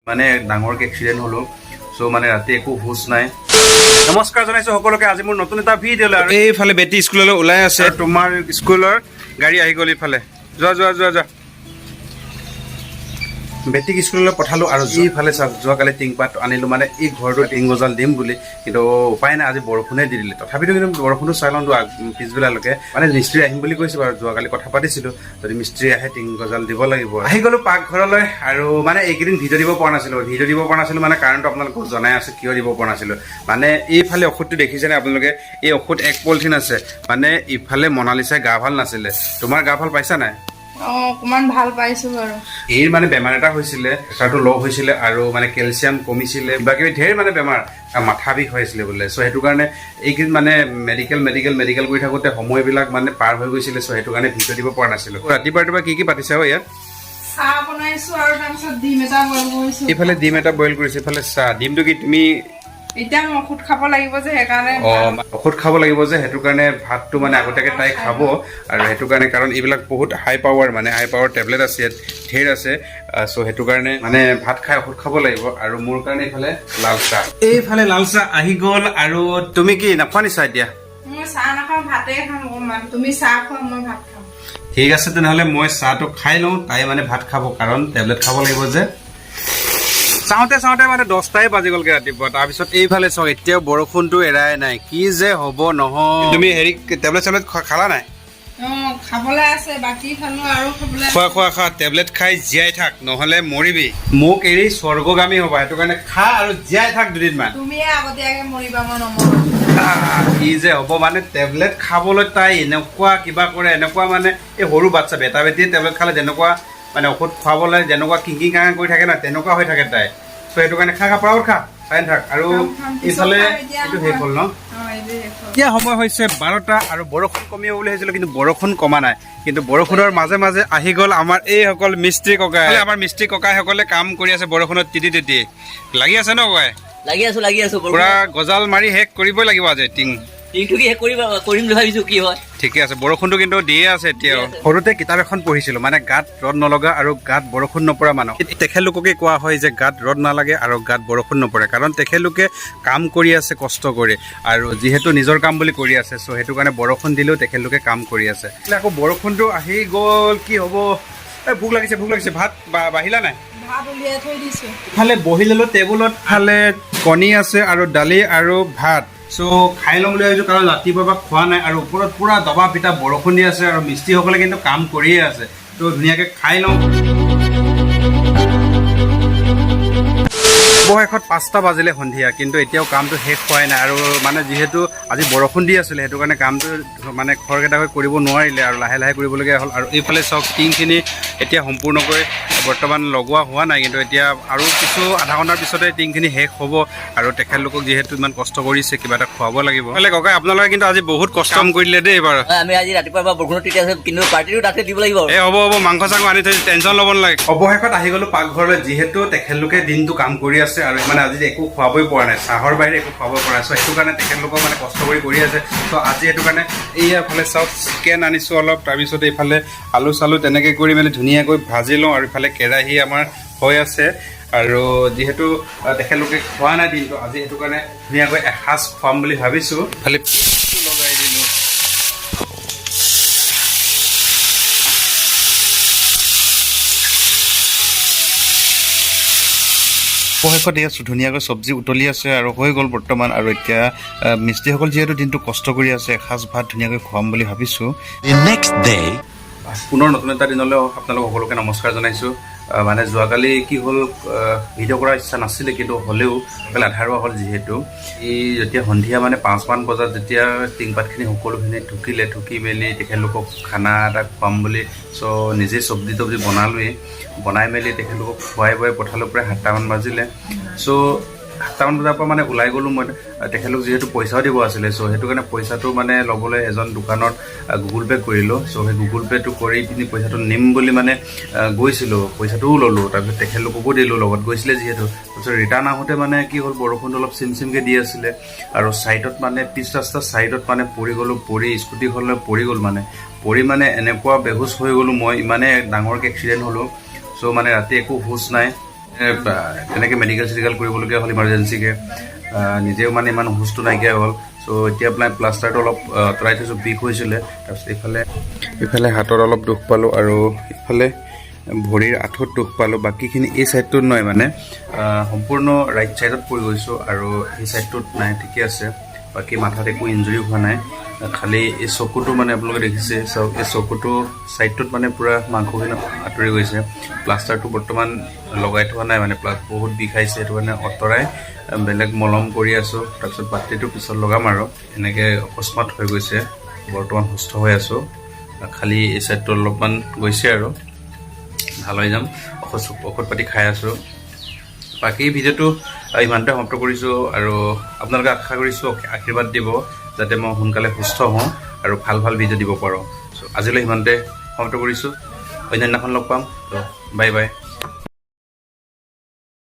মানে ডাঙৰকৈ এক্সিডেণ্ট হ'লো, চ' মানে ৰাতি একো হুচ নাই। নমস্কাৰ জনাইছো সকলোকে, আজি মোৰ নতুন এটা ভিডিঅ' লৈ। আৰু এইফালে বেটি স্কুললৈ ওলাই আছে। তোমাৰ স্কুলৰ গাড়ী আহি গ'ল ইফালে। যোৱা যোৱা যোৱা যোৱা। বেটিক স্কুললৈ পঠালোঁ আৰু এইফালে চাওক, যোৱাকালি টিংপাত আনিলোঁ, মানে এই ঘৰটো টিং গজাল দিম বুলি, কিন্তু উপায় নাই, আজি বৰষুণে দি দিলে। তথাপিতো কিন্তু বৰষুণটো চাই লওঁ পিছবেলালৈকে। মানে মিস্ত্ৰী আহিম বুলি কৈছে বাৰু, যোৱাকালি কথা পাতিছিলোঁ। যদি মিস্ত্ৰী আহে টিং গজাল দিব লাগিব। আহি গ'লোঁ পাকঘৰলৈ আৰু মানে এইকেইদিন ভিডিঅ' দিব পৰা নাছিলোঁ। ভিডিঅ' দিব পৰা নাছিলোঁ মানে কাৰণটো আপোনালোকক জনাই আছোঁ কিয় দিব পৰা নাছিলোঁ। মানে এইফালে ঔষধটো দেখিছেনে আপোনালোকে? এই ঔষধ এক পলিথিন আছে। মানে ইফালে মনালিচাই গা ভাল নাছিলে। তোমাৰ গা ভাল পাইছা নাই? অ, অকমান ভাল পাইছো বাৰু। এইৰ মানে বেমাৰ এটা হৈছিলে, প্ৰেছাৰটো ল' হৈছিলে আৰু মানে কেলচিয়াম কমিছিলে, কিবা কিবি ঢেৰ মানে বেমাৰ, আৰু মাথা বিষ হৈ আছিলে বোলে। চ' সেইটো কাৰণে এইকেইদিন মানে মেডিকেল মেডিকেল মেডিকেল কৰি থাকোঁতে সময়বিলাক মানে পাৰ হৈ গৈছিলে। চ' সেইটো কাৰণে ভিডিঅ' দিব পৰা নাছিলোঁ। ৰাতিপুৱা ৰাতিপুৱা কি কি পাতিছা অ' ইয়াত? চাহ বনাইছো আৰু তাৰপিছত ডিম এটা বইল কৰিছো। এইফালে ডিম এটা বইল কৰিছে, এইফালে চাহ। ডিমটো কি তুমি এতিয়া মই ঔষধ খাব লাগিব যে, সেইকাৰণে। অঁ, ঔষধ খাব লাগিব যে, সেইটো কাৰণে ভাতটো মানে আগতীয়াকৈ তাই খাব আৰু সেইটো কাৰণে, কাৰণ এইবিলাক বহুত হাই পাৱাৰ, মানে হাই পাৱাৰ টেবলেট আছে ইয়াত, ঢেৰ আছে। চ' সেইটো কাৰণে মানে ভাত খাই ঔষধ খাব লাগিব। আৰু মোৰ কাৰণে এইফালে লাল চাহ, এইফালে লাল চাহ আহি গ'ল। আৰু তুমি কি নাখোৱা নি চাহ এতিয়া? মই চাহ নাখাওঁ, ভাতে খাম অকণমান। তুমি চাহ খোৱা, মই ভাত খাম। ঠিক আছে, তেনেহ'লে মই চাহটো খাই লওঁ, তাই মানে ভাত খাব, কাৰণ টেবলেট খাব লাগিব যে। চাওঁতে চাওঁতে মানে 10টাই বাজি গ'লগৈ ৰাতিপুৱা। তাৰপিছত এইফালে চাওক, এতিয়াও বৰষুণটো এৰাই নাই। কি যে হ'ব নহয়। তুমি হেৰি টেবলেট চেবলেট খালা নাই? অ, খাবলৈ আছে, বাকী খালো আৰু খাবলৈ। খোৱা খোৱা খোৱা, টেবলেট খাই জীয়াই থাক, নহ'লে মৰিবি। মোক এৰি স্বৰ্গগামী হ'বা, সেইটো কাৰণে খা আৰু জীয়াই থাক দুদিনমান। তুমিয়ে আগতীয়াকে মৰিবা, মই নমৰো। কি যে হ'ব, মানে টেবলেট খাবলৈ তাই এনেকুৱা কিবা কৰে, এনেকুৱা মানে এই সৰু বাচ্ছা বেটা বেটিয়ে টেবলেট খালে যেনেকুৱা, মানে ঔষধ খুৱাবলৈ যেনেকুৱা কিংকিং কাঙা কৰি থাকে ন, তেনেকুৱা হৈ থাকে তাই। চ' সেইটো কাৰণে খা খা, পৰাপত খা, চাই থাক আৰু। খাম, খাম, পিছত ইফালে খাম, এতিয়া এইটো শেষ হ'ল ন? অ, এইটো শেষ হ'ল। এতিয়া সময় হৈছে 12টা আৰু বৰষুণ কমিব বুলি ভাবিছিলোঁ, কিন্তু বৰষুণ কমা নাই। কিন্তু বৰষুণৰ মাজে মাজে আহি গ'ল আমাৰ এইসকল মিস্ত্ৰী ককাই। আমাৰ মিস্ত্ৰী ককাইসকলে কাম কৰি আছে বৰষুণত তিতি তিতি। লাগি আছে ন ককাই? লাগি আছো, লাগি আছো। পুৰা গজাল মাৰি শেষ কৰিবই লাগিব আজি টিং। টিংটো কি শেষ কৰিম, কৰিম বুলি ভাবিছো, কি হয়। ঠিকে আছে, বৰষুণটো কিন্তু দিয়ে আছে এতিয়াও। দিয়ে আছে। সৰুতে কিতাপ এখন পঢ়িছিলো, মানে গাত ৰ'দ নলগা আৰু গাত বৰষুণ নপৰা মানুহ, তেখেতলোককে কোৱা হয় যে গাত ৰ'দ নালাগে আৰু গাত বৰষুণ নপৰে, কাৰণ তেখেতলোকে কাম কৰি আছে কষ্ট কৰি, আৰু যিহেতু নিজৰ কাম বুলি কৰি আছে, চ' সেইটো কাৰণে বৰষুণ দিলেও তেখেতলোকে কাম কৰি আছে। আকৌ বৰষুণটো আহি গ'ল, কি হ'ব? এই ভোক লাগিছে, ভোক লাগিছে। ভাত বাঢ়িলা নাই? ভাত উলিয়াই থৈ দিছো। ইফালে বহি ল'লো টেবুলত, ফালে কণী আছে আৰু দালি আৰু ভাত। চ' খাই ল'ম বুলি ভাবিছোঁ, কাৰণ ৰাতিপুৱাৰ পৰা খোৱা নাই আৰু ওপৰত পূৰা দবা পিটা বৰষুণ দি আছে আৰু মিস্ত্ৰীসকলে কিন্তু কাম কৰিয়ে আছে। ত' ধুনীয়াকৈ খাই লওঁ। অৱশেষত 5টা বাজিলে সন্ধিয়া, কিন্তু এতিয়াও কামটো শেষ হোৱাই নাই। আৰু মানে যিহেতু আজি বৰষুণ দি আছিলে, সেইটো কাৰণে কামটো মানে খৰখেদাকৈ কৰিব নোৱাৰিলে আৰু লাহে লাহে কৰিবলগীয়া হ'ল। আৰু এইফালে চাওক, টিংখিনি এতিয়া সম্পূৰ্ণকৈ বৰ্তমান লগোৱা হোৱা নাই, কিন্তু এতিয়া আৰু কিছু আধা ঘণ্টাৰ পিছতে টিংখিনি শেষ হ'ব। আৰু তেখেতলোকক যিহেতু ইমান কষ্ট কৰিছে, কিবা এটা খুৱাব লাগিব। এইফালে ককাই, আপোনালোকে কিন্তু আজি বহুত কষ্ট কাম কৰি দিলে দেই বাৰু। হয়, আমি আজি ৰাতিপুৱাৰ পৰা বৰষুণত তিতি আছো, কিন্তু পাৰ্টিটো তাতে দিব লাগিব আৰু। এই হ'ব হ'ব, মাংস চাংস আনি থৈছো, টেনশ্যন ল'ব নালাগে। অৱশেষত আহি গ'লো পাকঘৰলৈ। যিহেতু তেখেতলোকে দিনটো কাম কৰি আছে আৰু মানে আজি একো খুৱাবই পৰা নাই, চাহৰ বাহিৰে একো খুৱাব পৰা নাই। চ' সেইটো কাৰণে তেখেতলোকক মানে কষ্ট কৰি কৰি আছে। চ' আজি সেইটো কাৰণে এইফালে চাওক, চিকেন আনিছোঁ অলপ, তাৰপিছত এইফালে আলু চালু তেনেকৈ কৰি মানে ধুনীয়াকৈ ভাজি লওঁ। আৰু ইফালে কেৰাহী আমাৰ হৈ আছে। আৰু যিহেতু তেখেতলোকে খোৱা নাই দিনটো, আজি সেইটো কাৰণে ধুনীয়াকৈ এসাঁজ খুৱাম বুলি ভাবিছোঁ। ইফালে পিঁয়াজটো লগাই দিলোঁ। অৱশেষত এয়া ধুনীয়াকৈ চব্জি উতলি আছে আৰু হৈ গ'ল বৰ্তমান। আৰু এতিয়া মিস্ত্ৰীসকল যিহেতু দিনটো কষ্ট কৰি আছে, এসাঁজ ভাত ধুনীয়াকৈ খুৱাম বুলি ভাবিছোঁ। The next day. পুনৰ নতুন এটা দিনলৈ আপোনালোক সকলোকে নমস্কাৰ জনাইছোঁ। মানে যোৱাকালি কি হ'ল, ভিডিঅ' কৰাৰ ইচ্ছা নাছিলে, কিন্তু হ'লেও কালি আধাৰুৱা হ'ল যিহেতু। এই যেতিয়া সন্ধিয়া মানে 5মান বজাত যেতিয়া টিংপাতখিনি সকলোখিনি ঠুকিলে, ঠুকি মেলি তেখেতলোকক খানা এটা খুৱাম বুলি, চ' নিজেই চব্জি তব্জি বনালোৱেই। বনাই মেলি তেখেতলোকক খুৱাই বোৱাই পঠালোঁ, প্ৰায় 7টামান বাজিলে। চ' 7টামান বজাৰ পৰা মানে ওলাই গ'লোঁ মই। তেখেতলোক যিহেতু পইচাও দিব আছিলে, চ' সেইটো কাৰণে পইচাটো মানে ল'বলৈ এজন দোকানত গুগল পে' কৰিলোঁ। চ' সেই গুগল পে'টো কৰি পিনি পইচাটো নিম বুলি মানে গৈছিলোঁ, পইচাটোও ল'লোঁ, তাৰপিছত তেখেতলোককো দিলোঁ, লগত গৈছিলে যিহেতু। তাৰপিছত ৰিটাৰ্ণ আহোঁতে মানে কি হ'ল, বৰষুণটো অলপ চিম চিমকৈ দি আছিলে আৰু ছাইডত মানে পিছ ৰাস্তাৰ ছাইডত মানে পৰি গ'লোঁ, পৰি স্কুটিখনলৈ পৰি গ'ল, মানে পৰি মানে এনেকুৱা বেহুচ হৈ গ'লোঁ মই, ইমানে ডাঙৰকৈ এক্সিডেণ্ট হ'লোঁ। চ' মানে ৰাতি একো হুচ নাই। তেনেকৈ মেডিকেল চেডিকেল কৰিবলগীয়া হ'ল ইমাৰ্জেঞ্চিকে। নিজেও মানে ইমান হুচটো নাইকিয়া হ'ল। চ' এতিয়া আপোনাৰ প্লাষ্টাৰটো অলপ আঁতৰাই থৈছোঁ, বিষ হৈছিলে। তাৰপিছত ইফালে হাতত অলপ দুখ পালোঁ আৰু ইফালে ভৰিৰ আঁঠুত দুখ পালোঁ। বাকীখিনি এই ছাইডটোত নহয়, মানে সম্পূৰ্ণ ৰাইট ছাইডত পৰি গৈছোঁ আৰু এই ছাইডটোত নাই, ঠিকে আছে। বাকী মাথাত একো ইঞ্জুৰি হোৱা নাই। খালি এই চকুটো মানে আপোনালোকে দেখিছে, চাওক, এই চকুটো ছাইডটোত মানে পূৰা মাংসখিনি আঁতৰি গৈছে। প্লাষ্টাৰটো বৰ্তমান লগাই থোৱা নাই, মানে বহুত বিষাইছে, সেইটো কাৰণে আঁতৰাই বেলেগ মলম কৰি আছোঁ। তাৰপিছত বাতিটো পিছত লগাম আৰু এনেকৈ অকস্মাত হৈ গৈছে। বৰ্তমান সুস্থ হৈ আছোঁ, খালি এই ছাইডটো অলপমান গৈছে আৰু ভাল হৈ যাম। ঔষধ ঔষধ পাতি খাই আছোঁ। বাকী ভিডিঅ'টো ইমানতে সমাপ্ত কৰিছোঁ আৰু আপোনালোকে আশা কৰিছোঁ আশীৰ্বাদ দিব যাতে মই সোনকালে সুস্থ হওঁ আৰু ভাল ভাল ভিডিঅ' দিব পাৰোঁ। চ' আজিলৈ ইমানতে সমাপ্ত কৰিছোঁ। অন্য দিনাখন লগ পাম। ত' বাই বাই।